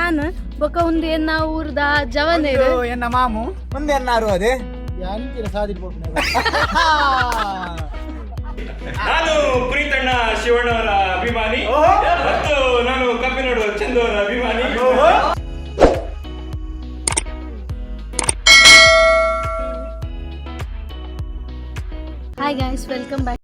ಯಾನ್ ಬೊಕ ಉಂದು ಎನ್ನ ಊರ್ದ ಜವನೇರು. ಎನ್ನ ಮಾಮು ಒಂದೇ ಎನ್ನಾರು ಅದೇ. ಅಂಚಿನ ಸಾದಿ. ನಾನು ಪ್ರೀತಣ್ಣ ಶಿವಣ್ಣವರ ಅಭಿಮಾನಿ ಮತ್ತು ನಾನು ಕಬ್ಬಿನೋಡು ಚಂದು ಅವರ ಅಭಿಮಾನಿ. Hi guys, welcome back.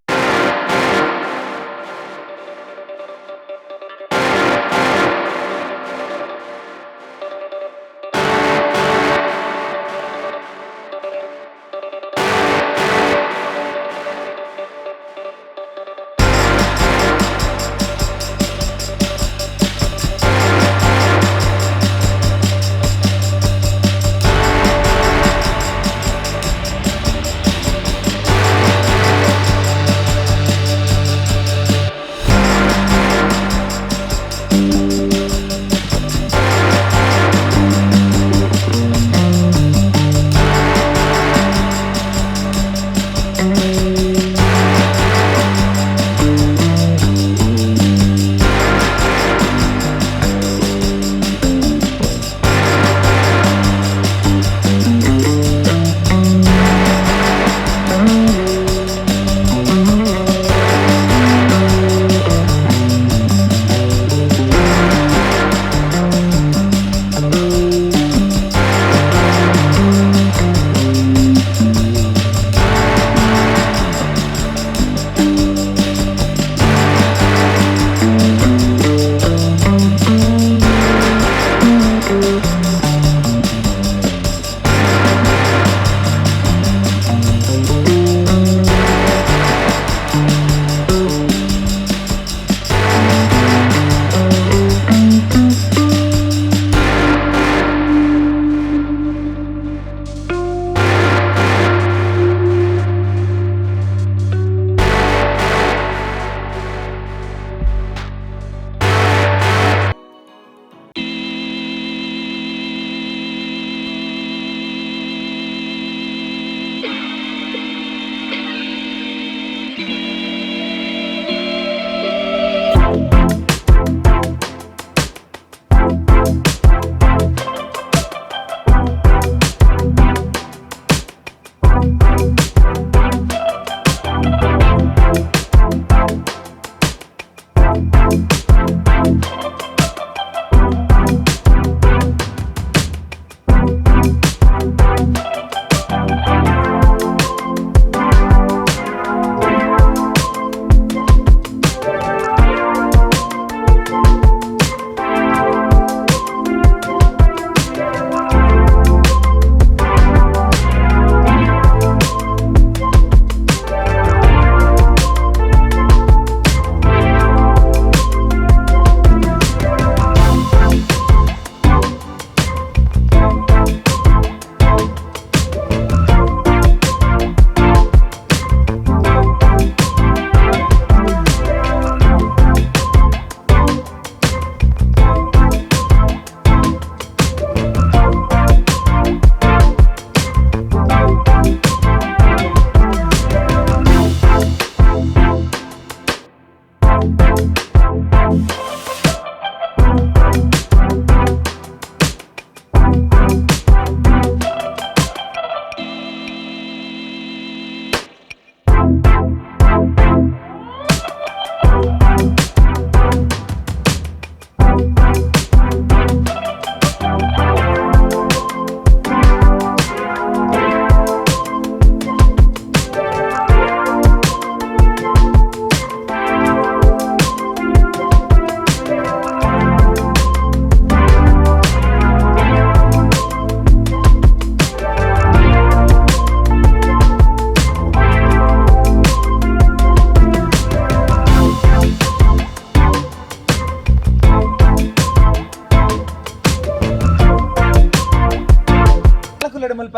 ಕುಲ್ಲಡೆ ಮಲ್ಪ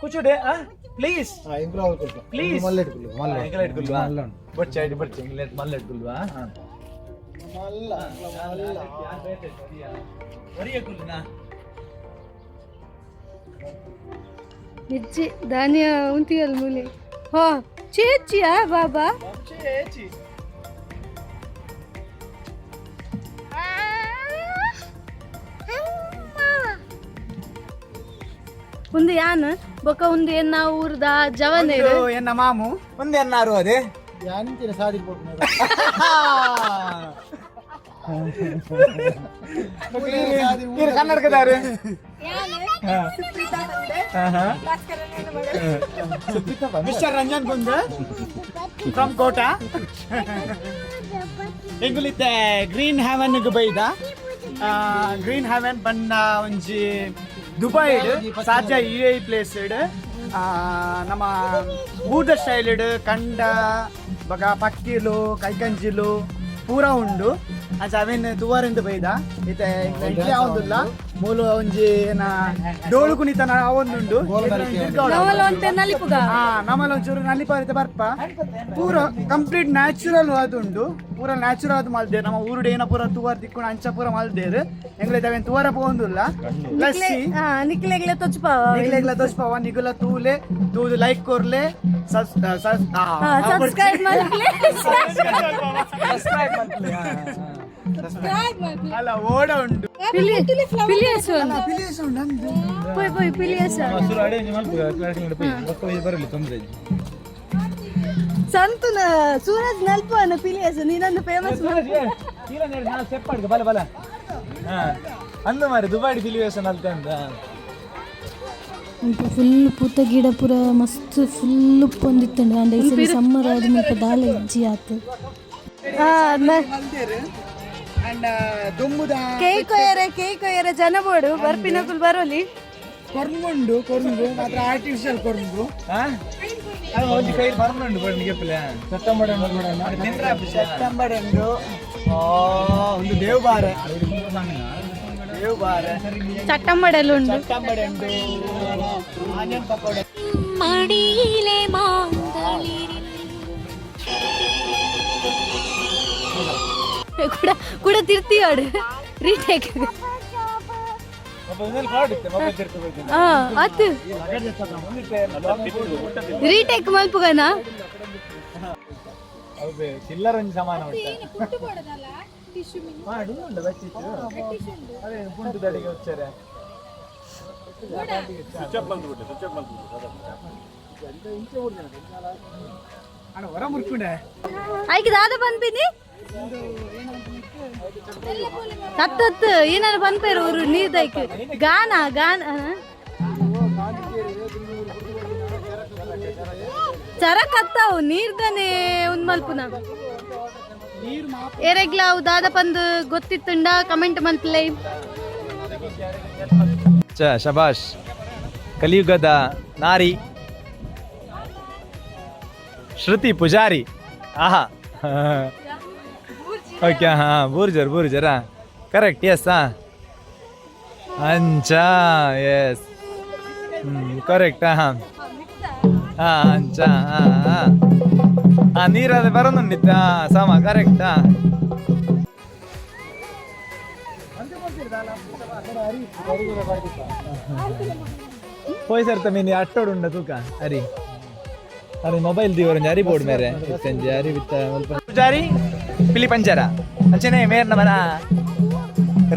ಕುಚುಡೆ. Please please. ಬೊಚ್ಚ ಐಡಿ ಬೊಚ್ಚ ಮಲ್ಲೆಟ್ ಕುಲ್ವಾ. ಒರಿಯ ಕುಲ್ಲುನಾ. ನಿಜ್ಜಿ ಧಾನ್ಯ ಉಂತಿಯಲ್ ಮೂಲೆ ಹಾ ಚೇಚಿಯಾ ಬಾಬಾ. ಚೇಚಿ. ಒಂದು ಯಾನ್ ಬೊಕ ಒಂದು ಎನ್ನ ಊರ್ದ ಜವನೇರು. ಎನ್ನ ಮಾಮು ಒಂದು ಎನ್ನಾರು ಅದೇ. ಕನ್ನಡಕದಾರು. ಮಿಸ್ಟರ್ ರಂಜನ್ ಕುಂದ ಫ್ರಮ್ ಕೋಟಾ. ಎಂಗುಲಿತ್ತೆ ಗ್ರೀನ್ ಹ್ಯಾವನ್ ಬೈದ. ಗ್ರೀನ್ ಹ್ಯಾವನ್ ಬಣ್ಣ ಒಂಜಿ ದುಬೈಡ್ ಸಾಜಾ ಯು ಎ ಪ್ಲೇಸ್. ನಮ್ಮ ಊರ್ದ ಸ್ಟೈಲ್ ಕಂಡ ಬಗ ಪಕ್ಕಿಲು ಕೈಕಂಜಿಲು ಪೂರ ಉಂಡು. ಅಂಚ ಅವೇನ್ ತುವಾರಿಂದ ಬೈದ. ಇತ್ತೆ ಇಡ್ಲಿ ಆವೊಂದುಲ್ಲ. ಮೂಲು ಒಂಜಿ ಏನ ಡೋಳು ಕುಣಿತನ ಅವೊಂದುಂಡು. ನವಲ ಒಂತೆ ನಲಿಪುಗ. ಹಾ, ನಮ್ಮಲ್ಲಿ ಒಂಚೂರು ನಲಿಪಾರಿತ ಬರ್ಪ. ಪೂರ ಕಂಪ್ಲೀಟ್ ನ್ಯಾಚುರಲ್ ಅದು ಉಂಡು. ಪೂರ ನ್ಯಾಚುರಲ್ ಅದು ಮಲ್ದೇರು. ನಮ್ಮ ಊರುಡು ಏನ ಪೂರ ತುವಾರ್ ತಿಕ್ಕೊಂಡು ಅಂಚ ಪೂರ ಮಲ್ದೇರು. ಎಂಗ್ಲೈತೆ ಅವೇನ್ ತುವಾರ ಪೋಂದುಲ್ಲ ಲಸ್ಸಿ. ಹಾ, ನಿಕ್ಲೆಗ್ಲೆ ತೊಚ್ಪಾವ. ನಿಗ್ಲೆಗ್ಲ ತೋಚ್ಪವ. ನಿಗುಲ ತೂಲೆ ತೂದು ಲೈಕ್ ಕೊರ್ಲೆ. ಸಬ್ಸ್ಕ್ರೈಬ್ ಮಲ್ಪಲೆ. ಅಲ್ಲ, ಓಡ ಉಂಡು. ಪಿಲಿ ಪಿಲಿಯಸ್ ಪೋಯ್ ಪೋಯ್ ಪಿಲಿಯಸ್. ಬರಲಿ, ತೊಂದರೆ. ಸಂತುನ ಸೂರಜ್ ನಲ್ಪನ ಪಿಲಿಯಸ್ ನೀನನ್ನು ಫೇಮಸ್. ನಾನು ಸ್ಟೆಪ್ ಆಡ್ಕ ಬಲ ಬಲ. ಹಾ, ಅಂದು ಮಾರಿ ದುಬೈ ಫಿಲಿವೇಶನ್ ಅಲ್ತೆ ಅಂತ. ಫುಲ್ ಪೂತ ಗಿಡ ಪೂರ ಮಸ್ತ್ ಫುಲ್ ಉಪ್ಪೊಂದಿತ್ತಂಡು. ಅಂಡ ಈ ಸಲ ಸಮ್ಮರ್ ಆದ್ ಮುಲ್ಪ ದಾಲ ಇಜ್ಜಿ ಆತು. ಅಂಡ್ ದುಂಬುದ ಕೇಕ್ ಕೊಯ್ಯರೆ, ಕೇಕ್ ಕೊಯ್ಯರೆ ಜನ ಬೋಡು ಬರ್ಪಿನಕುಲ್ ಬರೋಲಿ. ಕೊರ್ಂಗುಂಡು, ಕೊರ್ಂಗು ಮಾತ್ರ ಆರ್ಟಿಫಿಷಿಯಲ್ ಕೊರ್ಂಗು. ಹಾ, ಅದು ಒಂಜಿ ಕೈಲಿ ಬರನುಂಡು ಬಣ್ಣ ಗೆಪ್ಪಲೆ. ಸೆಪ್ಟೆಂಬರ್ ಎಂದು ಒಂದು ದೇವ್ ಬಾರೆ, ದೇವ್ ಬಾರೆ. ಚಟ್ಟಂಬಡೆಲ್ಲ ಉಂಡು. ಸೆಪ್ಟೆಂಬರ್ ಎಂದು ಆನಿಯನ್ ಪಕೋಡ. മടിയിലെ മാന്തളിരിൽ ಕೂಡ ಕೂಡ ತಿರ್ತಿಯಾಡು ರೀಟೇಕ್. ಹಾ, ಆತು. ರೀಟೇಕ್ ಮಲ್ಪುಗನ. ಚಿಲ್ಲರ್ ಒಂಜಿ ಸಮಾನ ಉಂಟು ಮಾಡಿ ಉಂಡು ಬಚ್ಚಿತ್ತು. ಅದೇ ಪುಂಟು ದಡಿಗೆ వచ్చಾರೆ. ಅಣ್ಣ ಹೊರ ಮುರ್ಕೊಂಡೆ. ಐಕ್ ದಾದ ಪನ್ಪಿನಿ ತತ್ತತ್ತು ಏನಾರು ಪನ್ಪೇರು ಊರು ನೀರ್ದೈಕ್ ಗಾನ ಗಾನ ಚರಕತ್ತಾವು ನೀರ್ದನೆ ಉಂದ್ ಮಲ್ಪುನ. ಏರೆಗ್ಲ ಅವು ದಾದ ಪಂದು ಗೊತ್ತಿತ್ತುಂಡ ಕಮೆಂಟ್ ಮಲ್ಪಲೆ. ಚ ಶಬಾಷ್, ಕಲಿಯುಗದ ನಾರಿ ಶ್ರುತಿ ಪೂಜಾರಿ. ಆಹಾ, ಓಕೆ. ಹಾ, ಬೂರ್ಜರ್ ಬೂರ್ಜರ್. Correct, yes. ಹಾ, ಅಂಚ, ಎಸ್, ಕರೆಕ್ಟ್. ಹಾ ಹಾ, ಅಂಚ. ಹಾ ಹಾ ಹಾ, ನೀರಾದ ಬರೋದುಂಡಿತ್ತ ಸಮ, ಕರೆಕ್ಟ್. ಹಾ. ಪೋಯ್ ಸರ್, ಮೀನಿ ಅಟ್ಟೋಡು ಉಂಡ ತೂಕ. ಅರಿ ಅರೆ, ಮೊಬೈಲ್ ದಿವರಂಜಿ ಅರಿ ಬೋರ್ಡ್ ಮೇರೆ ಇತ್ತಂಜಿ ಅರಿ ಬಿತ್ತ ಪೂಜಾರಿ ಪಿಲಿ ಪಂಜರ. ಅಂಚನೆ ಮೇರ್ ನಮನ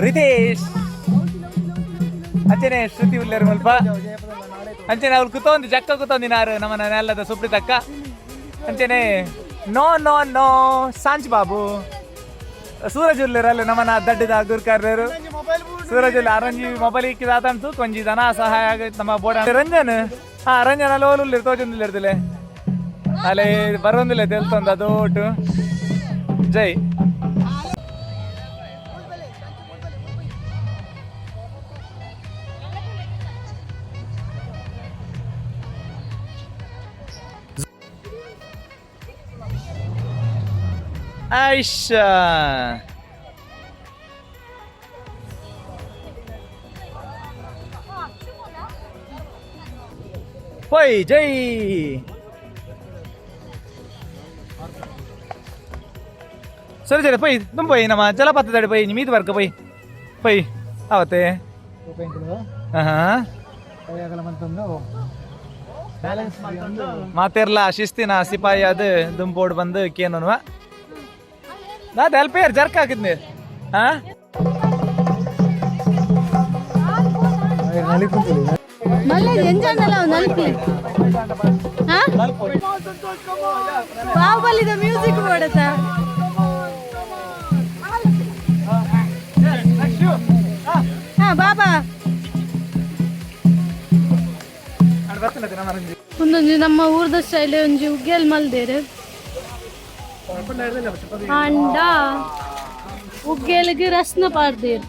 ರಿತೇಶ್, ಅಂಚನೆ ಶ್ರುತಿ ಉಲ್ಲೇರು ಮುಲ್ಪ. ಅಂಚನೆ ಅವ್ರು ಕುತೊಂದು ಜಕ್ಕ ಕುತೊಂದಿನಾರು ನಮನ ನೆಲ್ಲದ ಸುಪ್ರೀತಕ್ಕ. ಅಂಚನೆ ನೋ ನೋ ನೋ ಸಾಂಚ್ ಬಾಬು ಸೂರಜ್ ಉಲ್ಲೇರು. ಅಲ್ಲಿ ನಮನ ದಡ್ಡದ ಗುರ್ಕಾರ್ಯರು ಸೂರಜ್ ಉಲ್ಲೆ. ಅರಂಜಿ ಮೊಬೈಲ್ ಇಕ್ಕಿದಾತಂತು ಕೊಂಜಿ ದನ ಸಹಾಯ ಆಗ ನಮ್ಮ ಬೋರ್ಡ್ ರಂಜನ್. ಹಾ, ರಂಜನ್ ಅಲ್ಲಿ ಓಲುಲ್ಲೇರು ತೋಜೊಂದಿಲ್ಲೇರ್ದಿಲೆ. ಅಲ್ಲಿ ಬರೋಂದಿಲ್ಲ ತೆಲ್ತೊಂದು ಅದೋಟು. ಜೈ ಐಶಾ. ಪೊಯ್ ಜೈ. ಸರಿ ಸರಿ, ಪೊಯ್ ತುಂಬ ಪೊಯ್. ನಮ್ಮ ಜಲಪಾತದಡಿ ಪೊಯ್, ಮೀದು ಬರ್ಕ ಪೊಯ್ ಪೊಯ್ ಅವತ್ತೆ. ಹಾಂ, ಮಾತೆರ್ಲ ಶಿಸ್ತಿನ ಸಿಪಾಯಿ ಅದು ದುಂಬೋಡ್ ಬಂದು ಕೇನೋನುವ ನಾ ಹೆಲ್ಪ್ ಜರ್ಕ್ ಹಾಕಿದ್ನಿ. ಹಾ. ಮಲ್ಲೆ ಎಂಜಾನಲ್ಲ ನಲ್ಪಿ. ಹಾ, ಬಾಹುಬಲಿದ ಮ್ಯೂಸಿಕ್ ಮಾಡತ್ತ. ಹಾ ಬಾಬಾ, ಒಂದೊಂದು ನಮ್ಮ ಊರ್ದ ಸ್ಟೈಲ್ ಒಂಜಿ ಉಗ್ಗೆಲ್ ಮಲ್ದೇರು ಅಂಡ ಉಗ್ಗೆಲ್ಗೆ ರಸ್ನ ಪಾಡ್ದೇರು.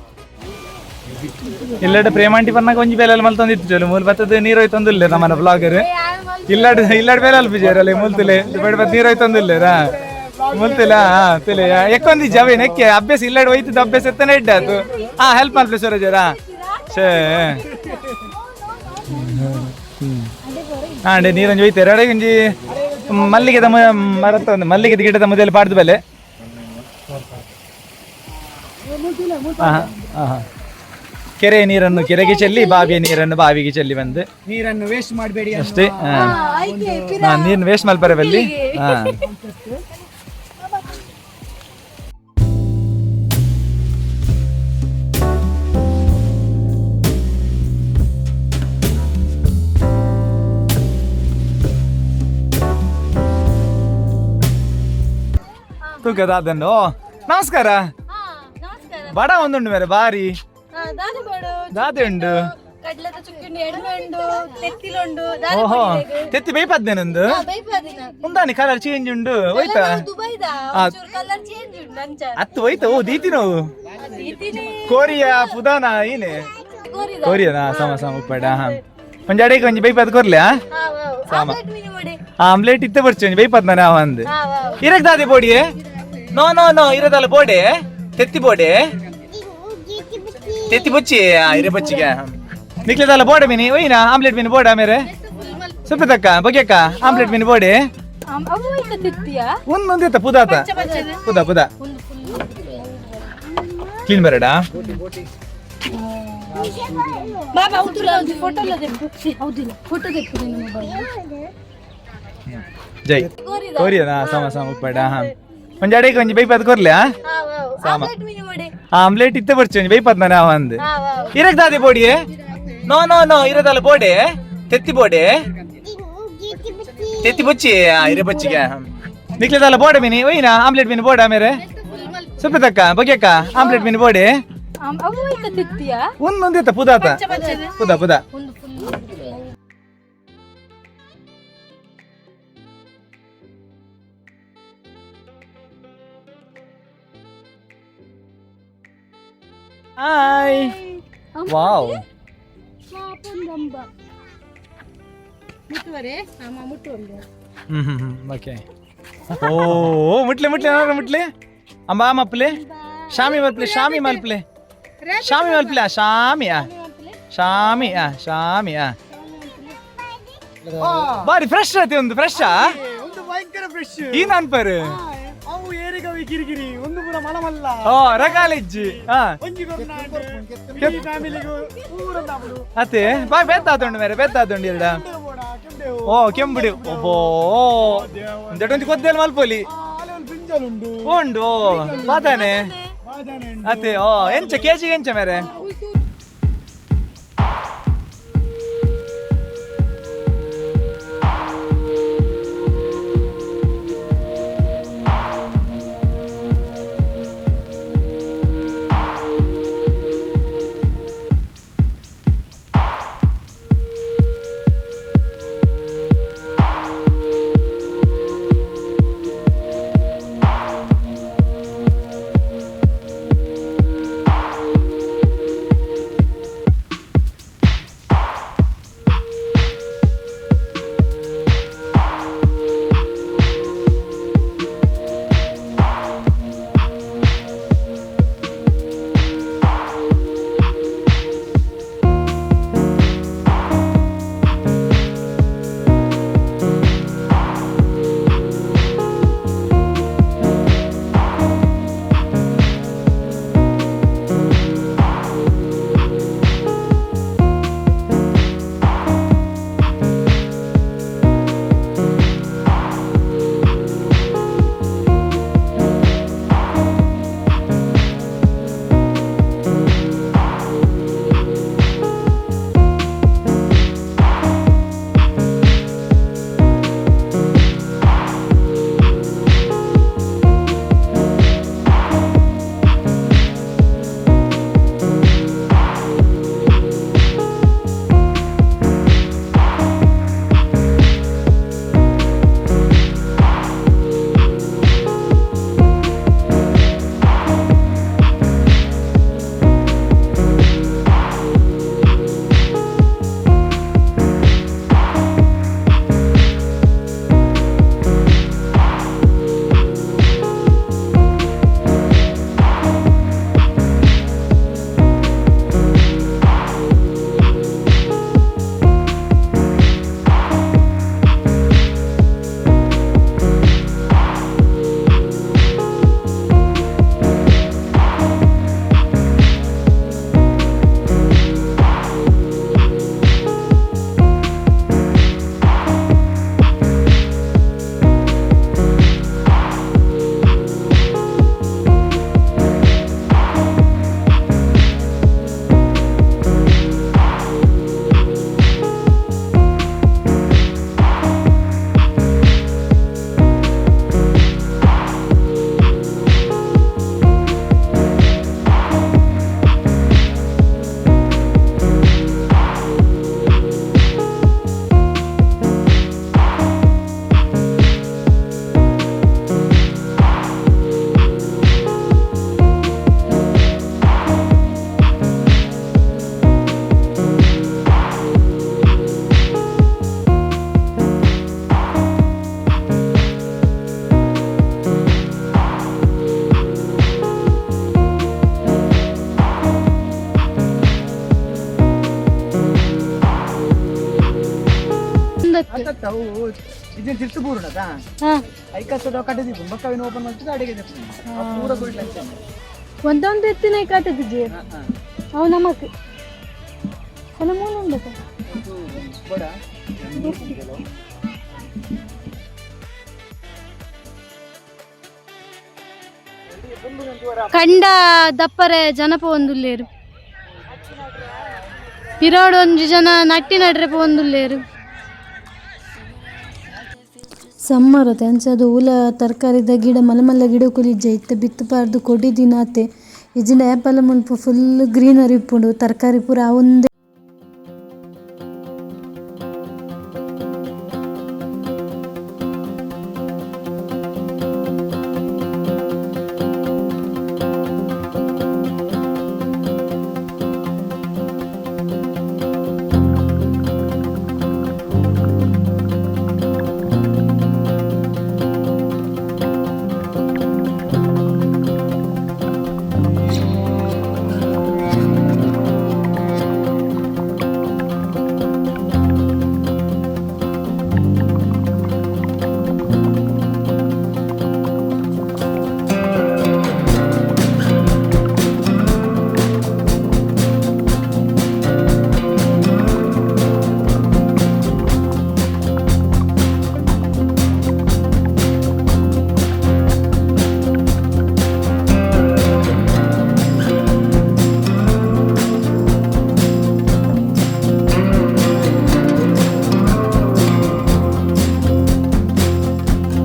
ಇಲ್ಲಡೆ ಪ್ರೇಮಾಂಟಿ ಪನ್ನಾಗ ಒಂಜಿ ಬೇಲೆ ಮಲ್ತೊಂದಿತ್ತು ಚೋಲು ಮೂಲ ಬತ್ತದ ನೀರು ಹೋಯ್ತೊಂದಿಲ್ಲ ನಮ್ಮನ ಬ್ಲಾಗರ್. ಇಲ್ಲಾಡ್ ಇಲ್ಲಾಡ್ ಬೇಲೆ ಅಲ್ಪ ಜೇರಲ್ಲ ಮುಲ್ತುಲೆ ಬೇಡ ಬತ್ ನೀರು ಹೋಯ್ತೊಂದಿಲ್ಲೇರಾ ಮುಲ್ತಿಲ್ಲ. ಹಾ ತುಲೆ ಎಕ್ಕೊಂದಿ ಜವೆ ನೆಕ್ಕೆ ಅಭ್ಯಾಸ ಇಲ್ಲಾಡ್ ಹೋಯ್ತದ ಅಭ್ಯಾಸ ಎತ್ತನೆ ಇಡ್ಡ ಅದು. ಹಾ, ಹೆಲ್ಪ್ ಮಲ್ಪಲೆ ಸೂರಜರ. ಶೇ ಹಾ ಅಂಡೆ ನೀರೊಂಜಿ ಹೋಯ್ತಾರೆ. ಅಡೆ ಒಂಜಿ ಮಲ್ಲಿಗೆದ ಮರತ್ತ ಒಂದು ಮಲ್ಲಿಗೆದ ಗಿಡದ ಮೊದಲು ಪಾಡ್ದು ಬಲೆ. ಹಾ ಹಾ ಹಾ ಕೆರೆಯ ನೀರನ್ನು ಕೆರೆಗೆ ಚೆಲ್ಲಿ, ಬಾವಿಯ ನೀರನ್ನು ಬಾವಿಗೆ ಚೆಲ್ಲಿ ಬಂದು. ನೀರನ್ನು ವೇಸ್ಟ್ ಮಾಡಬೇಡಿ. ಅಷ್ಟೇ. ಹಾ ಹಾ, ನೀರನ್ನು ವೇಸ್ಟ್ ಮಲ್ಪರೆ ಬಲ್ಲಿ. ಹಾ, ತೂಕದ ಅದನ್ನು. ನಮಸ್ಕಾರ. ನಮಸ್ಕಾರ. ಬಡ ಒಂದುಂಡು ಮೇರೆ ಬಾರಿ. ದಾದ ಬೋಡು? ದಾದೆ ಉಂಡು? ಕಡ್ಲೆದ ಚುಕ್ಕಿ ಎಡ್ಮೆ ಉಂಡು, ತೆತ್ತಿಲುಂಡು. ಓಹೋ, ತೆತ್ತಿ ಬೇಯ್ಪದ್ನೆ ನಂದು. ಉಂದಾನಿ ಕಲರ್ ಚೇಂಜ್ ಉಂಡು ಹೋಯ್ತಾ? ದುಬೈದ ಕಲರ್ ಚೇಂಜ್ ಉಂಟು ಅಂಚ. ಅತ್ತು ಹೋಯ್ತಾ? ಓ ದೀತಿ ನೋವು. ದೀತಿನಿ. ಕೋರಿಯಾ ಪುದಾನ ಏನೆ ಕೋರಿಯನಾ? ಸಮ ಸಮ ಉಪ್ಪಡ. ಹಾ, ಒಂಜಿ ಅಡೇಗೆ ಒಂಜಿ ಬೈಪದ್ ಕೊರ್ಲೆ. ಸಾಮ. ಆಮ್ಲೆಟ್ ಇತ್ತೆ ಬರ್ಚಿ ಒಂಜಿ ಬೈಪದ್ ನಾನು ಅಂದ್. ಇರಕ್ ದಾದೆ ಬೋಡಿ? ನೋ ನೋ ನೋ, ಇರದಲ್ಲ ಬೋಡೆ, ತೆತ್ತಿ ಬೋಡೆ, ತೆತ್ತಿ ಬೊಚ್ಚಿ ಇರೆ ಬೊಚ್ಚಿಗೆ ನಿಕ್ಲೆದಲ್ಲ ಬೋಡೆ ಮೀನಿ ಒಯ್ನಾ ಆಮ್ಲೆಟ್ ಮೀನು ಬೋಡ ಮೇರೆ ಸುಪ್ಪಿತಕ್ಕ ಬೊಗ್ಯಕ್ಕ ಆಮ್ಲೆಟ್ ಮೀನು ಬೋಡೆ. ಅವು ಐತ ತಿತ್ತಿಯಾ? ಒಂದೊಂದಿತ್ತ ಪುದಾತ ಪುದ ಪುದ ಕ್ಲೀನ್ ಬರಡ. ಬಾಬಾ ಉಂಟುಲ್ಲ ಒಂಜಿ ಫೋಟೋ ದೆಪ್ಪು. ಹೌದಿಲ್ಲ, ಫೋಟೋ ದೆಪ್ಪು ನಿನ್ನ ಮೊಬೈಲ್. ಜೈ ಕೋರಿಯನಾ? ಸಮ ಸಮ ಉಪ್ಪಡ. ಹಾ, ಒಂಜಿ ಅಡೇಗೆ ಒಂಜಿ ಬೈಪದ್ ಕೊರ್ಲೆ. ಸಾಮ. ಆಮ್ಲೆಟ್ ಇತ್ತೆ ಬರ್ಚಿ ಒಂಜಿ ಬೈಪದ್ ನಾನು ಅಂದ್. ಇರಕ್ ದಾದೆ ಬೋಡಿ? ನೋ ನೋ ನೋ, ಇರದಲ್ಲ ಬೋಡೆ, ತೆತ್ತಿ ಬೋಡೆ, ತೆತ್ತಿ ಬೊಚ್ಚಿ ಇರೆ ಬೊಚ್ಚಿಗೆ ನಿಕ್ಲೆದಲ್ಲ ಬೋಡೆ ಮೀನಿ ಒಯ್ನಾ ಆಮ್ಲೆಟ್ ಮೀನು ಬೋಡ ಮೇರೆ ಸುಪ್ಪಿತಕ್ಕ ಬೊಗ್ಯಕ್ಕ ಆಮ್ಲೆಟ್ ಮೀನು ಬೋಡೆ. ಅವು ಐತ ತಿತ್ತಿಯಾ? ಒಂದೊಂದಿತ್ತ ಪುದಾತ ಪುದ ಪುದ ಹಾಯ್ ವಾವ್. ಮುಟ್ಟುವರೆ ಅಮ್ಮ ಮುಟ್ಟುವಂದೆ. ಹ್ಮ್ ಹ್ಮ್ ಹ್ಮ್ ಓಕೆ. ಓ ಮುಟ್ಲೆ ಮುಟ್ಲೆ ಏನಾರ ಮುಟ್ಲೆ ಅಂಬಾ ಮಪ್ಲೆ ಶಾಮಿ ಮಲ್ಪ್ಲೆ ಶಾಮಿ ಮಲ್ಪ್ಲೆ ಶಾಮಿ ಮಲ್ಪ್ಲೆ ಆ ಶಾಮಿ ಆ ಶಾಮಿ ಆ ಶಾಮಿ ಆ ಬಾರಿ ಫ್ರೆಶ್ ಆತಿ ಒಂದು ಫ್ರೆಶ್. ಒಂದು ಭಯಂಕರ ಫ್ರೆಶ್. ಈ ನನ್ಪರ್. ಅವು ಏರಿಗವಿ ಕಿರಿಕಿರಿ ಒಂದು ಪೂರ ಮಲಮಲ್ಲ. ಓ ರಗಾಲಿಜ್ಜಿ ಹಾ. ಒಂಜಿ ಫ್ಯಾಮಿಲಿಗೂ ಪೂರ. ಅತ್ತೆ ಬಾಯ್ ಬೆತ್ತಾತುಂಡು ಮೇರೆ ಬೆತ್ತಾತುಂಡು ಎರಡ. ಓ ಕೆಂಬುಡಿ ಒಬ್ಬೋ ಒಂದೆಟೊಂಜಿ ಕೊದ್ದೆಲ್ ಮಲ್ಪೊಲಿ. ಬ್ರಿಂಜಲ್ ಉಂಡು. ಉಂಡು ಬಾತಾನೆ. ಅತ್ತೆ ಓ ಎಂಚ ಕೆಜಿ ಎಂಚ ಮೇರೆ? ಅವು ಇದನ್ನ ತಿರ್ತು ಬೂರುಣದ. ಹಾ. ಐಕಸದ ಕಟ್ಟದಿ ಬೊಕ್ಕವಿನ ಓಪನ್ ಮಾಡ್ತಿದ್ದು ಅಡಿಗೆ ಪೂರ ಗುಡ್ಲ. ಒಂದೊಂದು ಎತ್ತಿನ ಕಾಟದಿಜ್ಜಿ ಅವು ನಮಕ್ ಅಲ್ಲ ಮೂಲ ಉಂಡತ. ಬೋಡ. ಕಂಡ ದಪ್ಪರೆ ಜನಪ ಒಂದುಲ್ಲೇರು, ಪಿರೋಡು ಒಂಜಿ ಜನ ನಟ್ಟಿ ನಡ್ರೆ ಒಂದುಲ್ಲೇರು. ಸಮ್ಮರ್ ಅತೆ ಅಂಚಾದ್ ಓಲ ತರಕಾರಿದ ಗಿಡ ಮಲ್ಲ ಮಲ್ಲ ಗಿಡ ಕುಲಿಜ್ಜ ಇತ್ತೆ ಬಿತ್ತ್ ಪಾರ್ದ್ ಕೊಡಿ ದಿನಾತೆ ಇಜ್ಜಿಂಡ ಏಪಲ ಮುಲ್ಪ ಫುಲ್ ಗ್ರೀನರಿ ಇಪ್ಪುಂಡು, ತರಕಾರಿ ಪೂರ ಅವೊಂದೇ.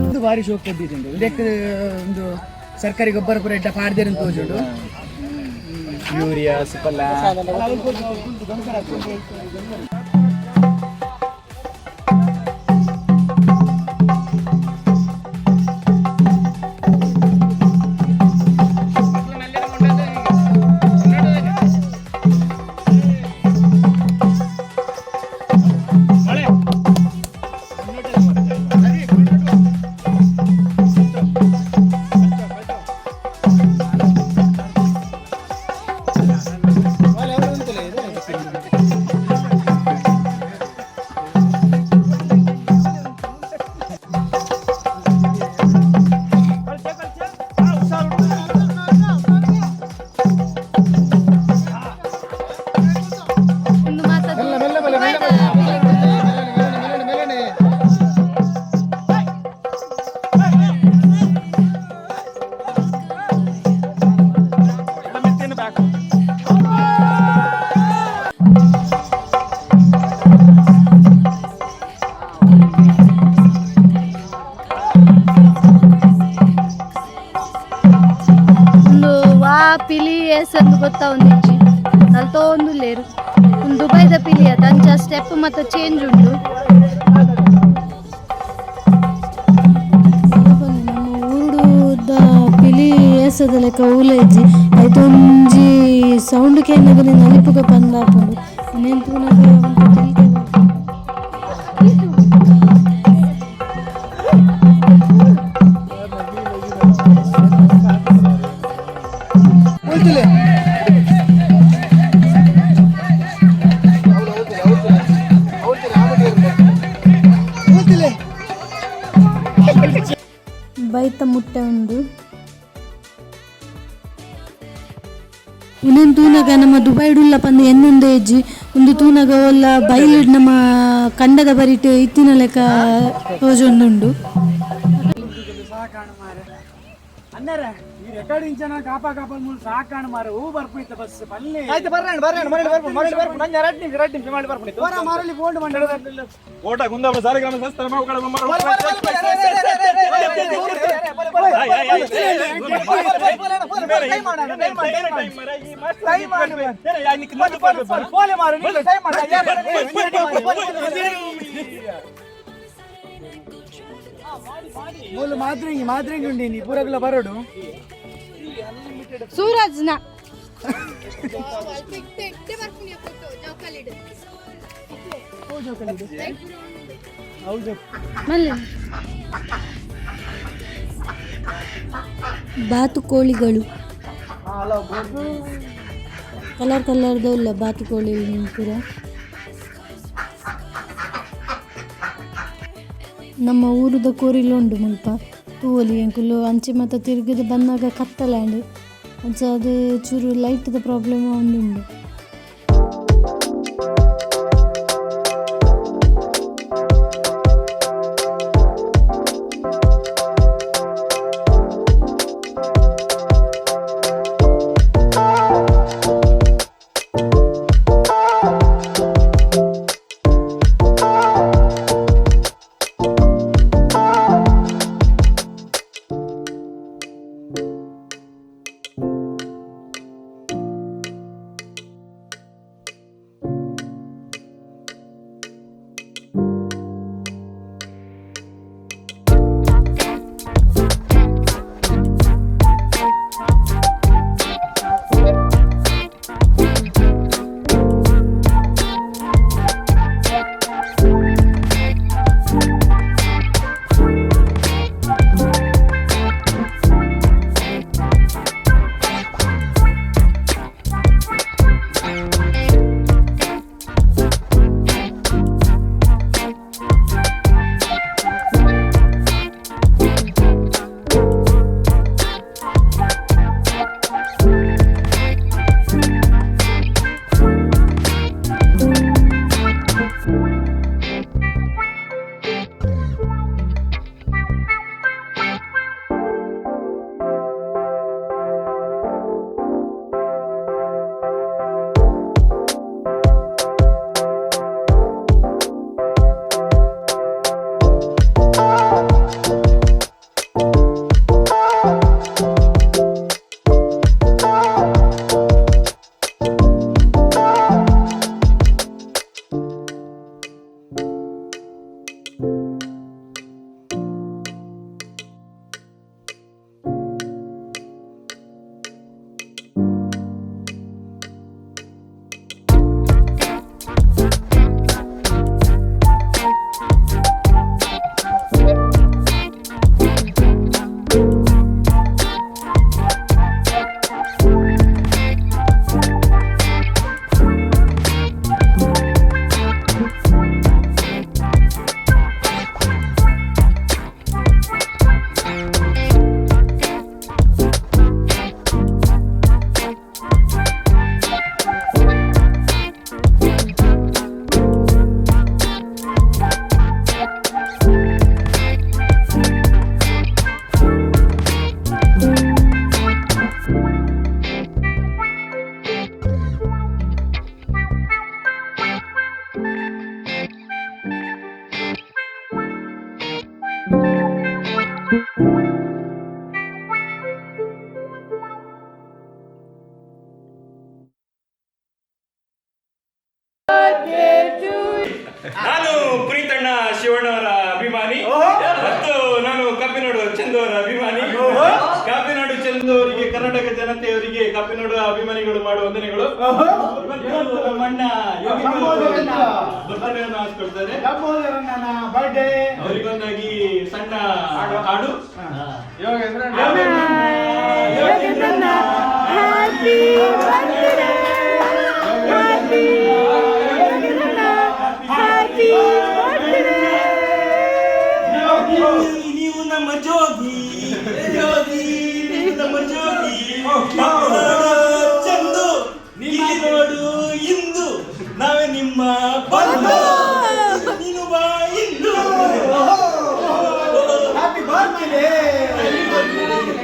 ಇದು ಭಾರಿ ಶೋಕ್ ಕೊಟ್ಟಿದ್ದುಂಡು. ಇದಕ್ಕೆ ಒಂದು ಸರ್ಕಾರಿ ಗೊಬ್ಬರ ಪೂರ ಎಡ್ಡ ಪಾಡ್ದೇರು ಅಂತ ತೋಜುಂಡು. ಯೂರಿಯಾ ಸುಪಲ್ಲ. ಒಂದು ಮಾತ. ಒಂದು ವಾ ಪಿಲಿ ಏಸಂದು ಗೊತ್ತಾ ಒಂದಿಜ್ಜಿ, ನಲ್ತೊಂದು ಲೇರು. ಒಂದು ದುಬೈದ ಪಿಲಿ ಅದ, ಅಂಚ ಸ್ಟೆಪ್ ಮತ್ತೆ ಚೇಂಜ್ ಉಂಟು. ನಮ್ಮ ಊರುದ ಪಿಲಿ ಏಸದ ಲೆಕ್ಕ ಊಲ ಇಜ್ಜಿ. ಐತೊಂಜಿ ಸೌಂಡ್ ಕೇನ್ನಗ ನಲಿಪುಗ ಪಂದಾಪುಂಡು. ಉಂದೆನ್ ತೂನಗ ಒಂತೆ ತೆಲಿಕೆ ಬರ್ಪುಂಡು. ಬೈತ ಮುಟ್ಟೆ ಉಂಡು. ಉಂದೆನ್ ತೂನಗ ನಮ್ಮ ದುಬೈಡುಲ್ಲ ಪಂದ್ ಎನ್ನೊಂದು ಇಜ್ಜಿ. ಉಂದು ತೂನಗ ಓಲ್ಲ ಬೈಲಿಡ್ ನಮ್ಮ ಕಂಡದ ಬರಿಟ್ ಇತ್ತಿನ ಲೆಕ್ಕ ತೋಜೊಂದುಂಡು. ಸಾಕಾಣು ಮಾರೆ ಅಣ್ಣಾರ, ಈ ರೆಕಾರ್ಡಿಂಗ್ ಜನ ಕಾಪಾ ಕಾಪ ಮೂಲ ಸಾಕಾಣು ಮಾರೆ. ಹೂ ಬರ್ಪುಯ್ತ ಬಸ್ ಪಲ್ಲೆ. ಆಯ್ತು, ಬರ್ರಣ್ಣ ಬರ್ರಣ್ಣ, ಮರಳಿ ಬರ್ಪುಂಡು, ಮರಳಿ ಬರ್ಪುಂಡು. ನಂಗೆ 2 ನಿಮಿಷ, 2 ನಿಮಿಷ ಮಾಡಿ ಬರ್ಪುಂಡು. ಬರ ಮಾರಲ್ಲಿ ಫೋನ್ ಮಾಡಿ. ಓಟ ಕುಂದಾಪುರ ಸಾಲಿಗ್ರಾಮ ಸಂಸ್ಥಾನ ಮಕ್ಕಳ. ಮೂಲ ಮಾದ್ರಿಂಗಿ ಮಾದ್ರಿಂಗಿ ಉಂಡಿ ನೀ ಪೂರಗ್ಲ ಬರೋಡು. ಸೂರಜ್ನ. ಹೌದು. ಮಲ್ಲಿ. ಬಾತುಕೋಳಿಗಳು, ಕಲರ್ ಕಲರ್ದ ಉಲ್ಲ ಬಾತುಕೋಳಿ ಪೂರ. ನಮ್ಮ ಊರುದ ಕೋರಿಲು ಉಂಡು ಮುಲ್ಪ ತೂವೊಲಿ ಎಂಕುಲು ಅಂಚೆ ಮಾತ ತಿರುಗಿದ್ ಬನ್ನಗ ಕತ್ತಲೆ ಆಂಡ್ ಅಂಚ ಅದು ಚೂರು ಲೈಟ್ದ ಪ್ರಾಬ್ಲಮ್ ಆವೊಂದುಂಡು. ನಾನು ಪ್ರೀತಣ್ಣ ಶಿವಣ್ಣವರ ಅಭಿಮಾನಿ ಮತ್ತು ನಾನು ಕಾಪಿನಾಡು ಚಂದು ಅವರ ಅಭಿಮಾನಿ. ಕಾಪಿನಾಡು ಚಂದು ಅವರಿಗೆ, ಕರ್ನಾಟಕ ಜನತೆಯವರಿಗೆ ಕಾಪಿನಾಡು ಅಭಿಮಾನಿಗಳು ಮಾಡುವ ವಂದನೆಗಳು. ಇವತ್ತು ನಮ್ಮಣ್ಣ ಬರ್ತಡೆಯನ್ನು ಹಾಸ್ಕೊಳ್ತಾರೆ. ಬರ್ಡೇ. ಅವರಿಗೊಂದಾಗಿ ಸಣ್ಣ ಹಾಡು. ನೀವು ನಮ್ಮ ಜೋಗಿ, ಜೋಗಿ, ನೀವು ನಮ್ಮ ಜೋಗಿ. ಚಂದು, ಇಲ್ಲಿ ನೋಡು, ಇಂದು ನಾವೇ ನಿಮ್ಮ ಬಂಧು. ನೀನು ಬಾ ಇಂದು. Happy birthday.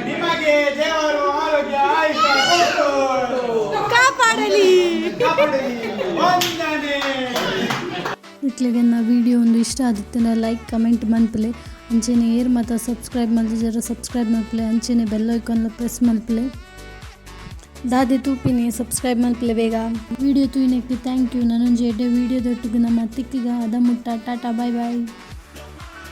ನಿಮಗೆ ದೇವರು ಆರೋಗ್ಯ ಆಯುಷ್ಯ ಕೊಟ್ಟು ಕಾಪಾಡಲಿ. ಕಾಪಾಡಲಿ. ವಂದನೆ. ನಿಕ್ಲೆಗೆ ನಾ ವಿಡಿಯೋ ಒಂದು ಇಷ್ಟ ಆದಿತ್ತಂಡ ಲೈಕ್ ಕಮೆಂಟ್ ಮನ್ಪುಲೆ. ಅಂಚೆನೆ ಏರ್ ಮಾತ ಸಬ್ಸ್ಕ್ರೈಬ್ ಮಲ್ತಿಜರ ಸಬ್ಸ್ಕ್ರೈಬ್ ಮಲ್ಪುಲೆ. ಅಂಚೆನೆ ಬೆಲ್ ಐಕಾನ್ಲ ಪ್ರೆಸ್ ಮಲ್ಪುಲೆ. ದಾದೆ ತೂಪಿನಿ, ಸಬ್ಸ್ಕ್ರೈಬ್ ಮಲ್ಪುಲೆ ಬೇಗ. ವಿಡಿಯೋ ತೂಯಿನೆಕ್ thank you. ನನೊಂಜಿ ಎಡ್ಡೆ ವಿಡಿಯೋ ದೊಟ್ಟುಗು ನಮ್ಮ ತಿಕ್ಕಿಗ. ಅದ ಮುಟ್ಟ ಟಾಟಾ, ಬಾಯ್ ಬಾಯ್.